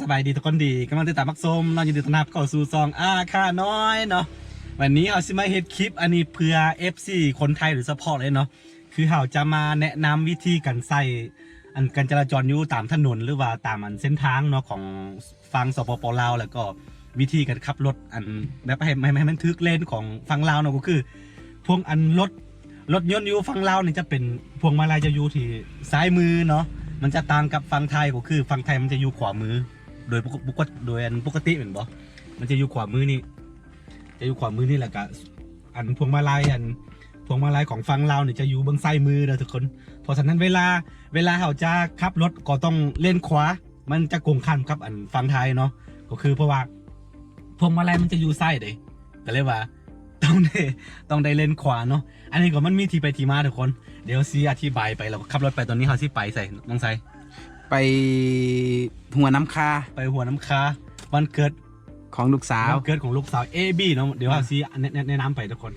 ສະບາຍດີທຸກຄົນທີ່ກຳລັງຕິດຕາມຮັບຊົມເນາະ, ຍິນດີຕ້ອນຮັບເຂົ້າສູ່ຊ່ອງອາຄານ້ອຍເນາະ. ວັນນີ້ເຮົາຊິມາເຮັດຄລິບອັນນີ້ເພື່ອເອັຟຊີຄົນໄທໂດຍສະເພາະເລີຍເນາະ, ຄືເຮົາຈະມາແນະນຳວິທີການໃຊ້ອັນການຈະລາຈອນຢູ່ຕາມຖະໜົນ ຫຼືວ່າຕາມອັນເສັ້ນທາງເນາະ ຂອງຝັ່ງ ສປປ ລາວ ແລ້ວກໍວິທີການຂັບລົດອັນແບບໃຫ້ ໃຫ້ ໃຫ້ມັນຖືກເລນຂອງຝັ່ງລາວເນາະ, ກໍຄືພວກອັນລົດ ລົດຍົນຢູ່ຝັ່ງລາວນີ້ຈະເປັນພວງມາໄລຈະຢູ່ທີ່ຊ້າຍມືເນາະ, ມັນຈະຕ່າງກັບຝັ່ງໄທ ກໍຄືຝັ່ງໄທມັນຈະຢູ່ຂວາມື ໂດຍປົກກະ ປົກກະ ໂດຍອັນປົກກະຕິແມ່ນບໍ່? ມັນຈະຢູ່ຂວາມືນີ້ ຈະຢູ່ຂວາມືນີ້ ແລ້ວກະອັນພວງມາໄລ ອັນພວງມາໄລຂອງຝັ່ງລາວນີ້ຈະຢູ່ເບື້ອງຊ້າຍມືເດີທຸກຄົນ. ເພາະສະນັ້ນເວລາ ເວລາເຮົາຈະຂັບລົດກໍຕ້ອງເລນຂວາ, ມັນຈະກົງຂ້າມກັບອັນຝັ່ງໄທເນາະ, ກໍຄືເພາະວ່າພວງມາໄລມັນຈະຢູ່ຊ້າຍເດ້ ກໍເລີຍວ່າ ຕ້ອງໄດ້ ຕ້ອງໄດ້ເລນຂວາເນາະ. ອັນນີ້ກໍມັນມີທີ່ໄປທີ່ມາທຸກຄົນ, ດຽວຊິອະທິບາຍໄປ ແລ້ວກໍຂັບລົດໄປ. ຕອນນີ້ເຮົາຊິໄປໃສນ້ອງໄຊ? ໄປຫົວນ້ຳຄາ ໄປຫົວນ້ຳຄາ ວັນເກີດຂອງລູກສາວ ວັນເກີດຂອງລູກສາວເອບີເນາະ. ດຽວເຮົາຊິແນະ ແນະ ແນະນຳໄປທຸກຄົນ.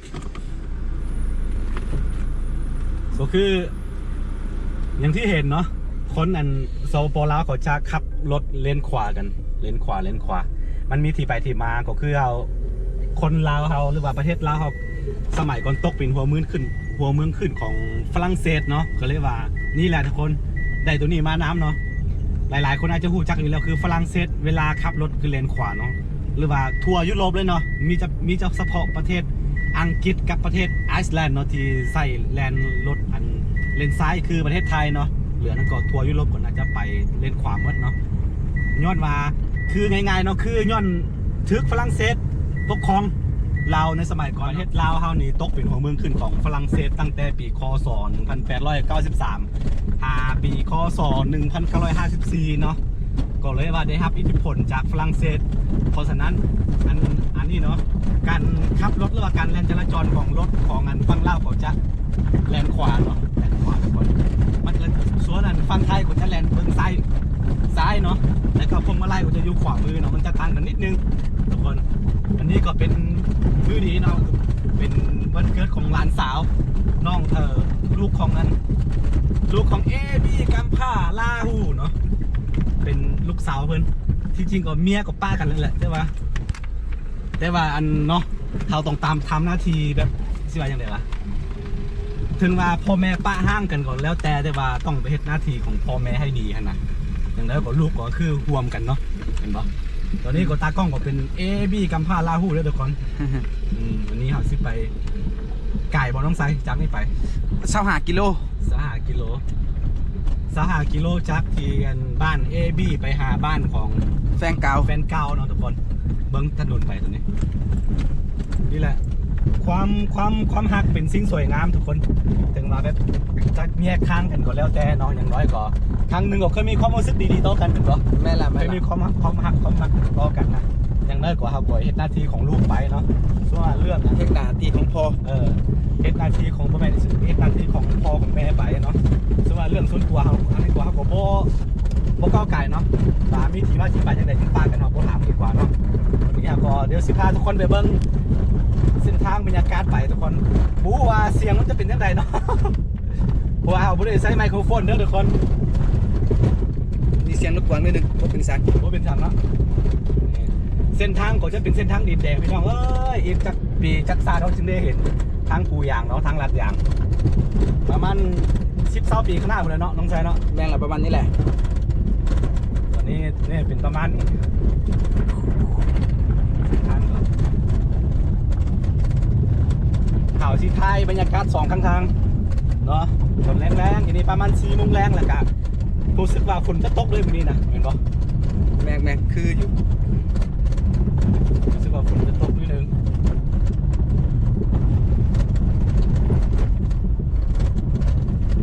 ກໍຄືຢ່າງທີ່ເຫັນເນາະ, ຄົນອັນ ສປປ ລາວ ເຂົາຈະຂັບລົດເລນຂວາກັນ ເລນຂວາ ເລນຂວາ. ມັນມີທີ່ໄປທີ່ມາ ກໍຄືເຮົາ ຄົນລາວເຮົາ ຫຼືວ່າປະເທດລາວເຮົາ ສະໄໝກ່ອນຕົກເປັນຫົວເມືອງຂຶ້ນ ຫົວເມືອງຂຶ້ນຂອງຝຣັ່ງເສດເນາະ, ກໍເລີຍວ່ານີ້ແຫຼະທຸກຄົນ ໄດ້ໂຕນີ້ມານຳເນາະ. ຫຼາຍໆຄົນອາດຈະຮູ້ຈັກຢູ່ແລ້ວ ຄືຝຣັ່ງເສດເວລາຂັບລົດຄືເລນຂວາເນາະ ຫຼືວ່າທົ່ວຢູໂຣບເລີຍເນາະ, ມີຈະ ມີຈະສະເພາະປະເທດອັງກິດກັບປະເທດໄອສແລນເນາະ ທີ່ໃຊ້ແລນລົດອັນເລນຊ້າຍຄືປະເທດໄທເນາະ. ເຫຼືອນັ້ນກໍທົ່ວຢູໂຣບກໍໜ້າຈະໄປເລນຂວາໝົດເນາະ, ຍ້ອນວ່າ ຄືງ່າຍໆເນາະ ຄືຍ້ອນຖືກຝຣັ່ງເສດປົກຄອງລາວໃນສະໄໝກ່ອນ. ປະເທດລາວເຮົານີ້ຕົກເປັນຫົວເມືອງຂຶ້ນຂອງຝຣັ່ງເສດຕັ້ງແຕ່ປີ ຄ.ສ. ໜຶ່ງພັນແປດຮ້ອຍເກົ້າສິບສາມ ຫາປີ ຄ.ສ. ໜຶ່ງພັນເກົ້າຮ້ອຍຫ້າສິບສີ່ເນາະ, ກໍເລີຍວ່າໄດ້ຮັບອິດທິພົນຈາກຝຣັ່ງເສດ. ເພາະສະນັ້ນ ອັນ ອັນນີ້ເນາະ ການຂັບລົດ ຫຼືວ່າການແລ່ນຈະລາຈອນຂອງລົດຂອງອັນຝັ່ງລາວ ເຂົາຈະ ແລ່ນຂວາເນາະ ແລ່ນຂວາທຸກຄົນ. ມັນຈະ ສ່ວນອັນຝັ່ງໄທກໍຈະແລ່ນເບິ່ງຊ້າຍ ຊ້າຍເນາະ, ແລ້ວກໍພວງມາໄລກໍຈະຢູ່ຂວາມືເນາະ, ມັນຈະຕ່າງກັນນິດໜຶ່ງທຸກຄົນ. ອັນນີ້ກໍເປັນມື້ດີເນາະ ເປັນວັນເກີດຂອງຫຼານສາວ ນ້ອງ ເອີ ລູກຂອງອັນ ລູກຂອງເອບີກຳພ້າລາຫູເນາະ, ເປັນລູກສາວເພິ່ນ. ທີ່ຈິງກໍເມຍກໍປະກັນນັ້ນແຫຼະ ແຕ່ວ່າ ແຕ່ວ່າອັນເນາະ ເຮົາຕ້ອງຕາມ ທຳໜ້າທີ່ແບບ ຊິວ່າຈັ່ງໃດວະ ເຖິງວ່າພໍ່ແມ່ປະຮ້າງກັນກໍແລ້ວແຕ່ ແຕ່ວ່າຕ້ອງໄປເຮັດໜ້າທີ່ຂອງພໍ່ແມ່ໃຫ້ດີຫັ້ນນະ. ຈັ່ງໃດກໍລູກກໍຄືຮ່ວມກັນເນາະ ແມ່ນບໍ່? ຕອນນີ້ກໍຕາກ້ອງກໍເປັນເອບີກຳພ້າລາຫູເດີທຸກຄົນ. ອືມ ວັນນີ້ເຮົາຊິໄປ ໄກບໍ່ນ້ອງໄຊ ຈາກນີ້ໄປ? ຊາວຫ້າກິໂລ ຊາວຫ້າກິໂລ ຊາວຫ້າກິໂລ ຈາກທີ່ອັນບ້ານເອບີໄປຫາບ້ານຂອງແຟນເກົ່າ ແຟນເກົ່າເນາະທຸກຄົນ. ເບິ່ງຖະໜົນໄປຕົວນີ້ ນີ້ແຫຼະ ຄວາມ ຄວາມ ຄວາມຮັກເປັນສິ່ງສວຍງາມທຸກຄົນ. ເຖິງວ່າແບບຈະແຍກທາງກັນກໍແລ້ວແຕ່ເນາະ, ຢ່າງໜ້ອຍກໍຄັ້ງໜຶ່ງກໍເຄີຍມີຄວາມຮູ້ສຶກດີໆຕໍ່ກັນແມ່ນບໍ່? ແມ່ນລະ ແມ່ນລະ ເຄີຍມີຄວາມຮັກ ຄວາມຮັກ ຄວາມຮັກຕໍ່ກັນນະ. ຢ່າງໜ້ອຍກໍເຮົາກໍເຮັດໜ້າທີ່ຂອງລູກໄປເນາະ. ສ່ວນວ່າເລື່ອງ ເຮັດໜ້າທີ່ຂອງພໍ່ ເອີ ເຮັດໜ້າທີ່ຂອງ ບໍ່ແມ່ນ ເຮັດໜ້າທີ່ຂອງພໍ່ຂອງແມ່ໄປເນາະ. ສ່ວນວ່າເລື່ອງສ່ວນຕົວເຮົາ ອັນນີ້ຕົວເຮົາກໍບໍ່ ບໍ່ກ້າວໄກ່ເນາະ ວ່າມີທີ່ມາທີ່ໄປຈັ່ງໃດ ຈຶ່ງປະກັນເນາະ ບໍ່ຖາມດີກວ່າເນາະ. ວັນນີ້ເຮົາກໍດຽວຊິພາທຸກຄົນໄປເບິ່ງເສັ້ນທາງ ບັນຍາກາດໄປທຸກຄົນ. ບໍ່ຮູ້ວ່າສຽງມັນຈະເປັນຈັ່ງໃດເນາະ ເພາະວ່າເຮົາບໍ່ໄດ້ໃຊ້ໄມໂຄຣໂຟນເດີທຸກຄົນ. ມີສຽງລົບກວນໜ້ອຍໜຶ່ງ ບໍ່ເປັນຫຍັງ ບໍ່ເປັນຫຍັງເນາະ. ເສັ້ນທາງກໍຈະເປັນເສັ້ນທາງດິນແດງ ພີ່ນ້ອງເອີຍ. ອີກຈັກປີຈັກຊາດ ເຮົາຈຶ່ງໄດ້ເຫັນທາງປູຢາງເນາະ ທາງລາດຢາງ ປະມານສິບ ຊາວປີຂ້າງໜ້າພຸ້ນແຫຼະເນາະ ນ້ອງໄຊເນາະ. ແມ່ນລະ ປະມານນີ້ແຫຼະ. ຕອນນີ້ ນີ້ເປັນປະມານນີ້ ເຮົາຊິຖ່າຍບັນຍາກາດສອງຂ້າງທາງເນາະ. ຕອນແລງໆ ອັນນີ້ປະມານສີ່ໂມງແລງ ແລ້ວກະຮູ້ສຶກວ່າຝົນຈະຕົກເລີຍມື້ນີ້ນະ ແມ່ນບໍ່? ແມ່ນໆ ຄືຢູ່ ຮູ້ສຶກວ່າຝົນຈະຕົກໜ້ອຍໜຶ່ງ.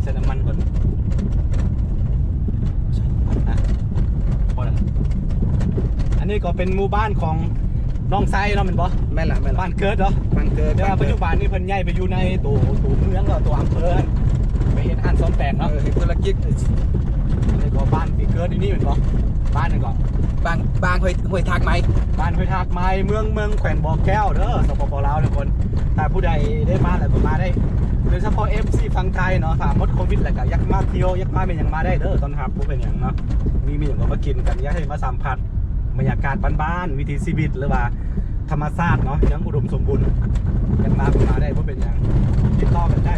ໃສ່ນ້ຳມັນກ່ອນ ໃສ່ນ້ຳມັນນະ ພໍລະ. ອັນນີ້ກໍເປັນໝູ່ບ້ານຂອງນ້ອງໄຊເນາະ ແມ່ນບໍ່? ແມ່ນລະ ແມ່ນລະ ບ້ານເກີດເນາະ ບ້ານເກີດ. ແຕ່ວ່າປັດຈຸບັນນີ້ເພິ່ນຍ້າຍໄປຢູ່ໃນໂຕ ໂຕເມືອງ ແລ້ວໂຕອຳເພີຫັ້ນ ໄປເຮັດຮ້ານສ້ອມແປງເນາະ ເອີ ເຮັດທຸລະກິດ. ແລ້ວກໍບ້ານທີ່ເກີດຢູ່ນີ້ແມ່ນບໍ່? ບ້ານຫຍັງເກາະ? ບ້ານ ບ້ານຫ້ວຍ ຫ້ວຍທາກໄມ້ ບ້ານຫ້ວຍທາກໄມ້ ເມືອງ ເມືອງແຂວງບໍ່ແກ້ວເດີ ສປປ ລາວທຸກຄົນ. ຖ້າຜູ້ໃດໄດ້ມາແລ້ວກໍມາໄດ້ ໂດຍສະເພາະເອັຟຊີຝັ່ງໄທເນາະ ຖ້າໝົດໂຄວິດແລ້ວກໍຢາກມາ ໂຍ ຢາກມາແມ່ນຫຍັງມາໄດ້ເດີ ຕ້ອນຮັບບໍ່ເປັນຫຍັງເນາະ ມີ ມີຫຍັງກໍມາກິນກັນ ຢາກໃຫ້ມາສຳຜັດບັນຍາກາດບ້ານໆ ວິຖີຊີວິດ ຫຼືວ່າທຳມະຊາດເນາະ ຍັງອຸດົມສົມບູນ ຢາກມາກໍມາໄດ້ ບໍ່ເປັນຫຍັງ ຕິດຕໍ່ກັນໄດ້.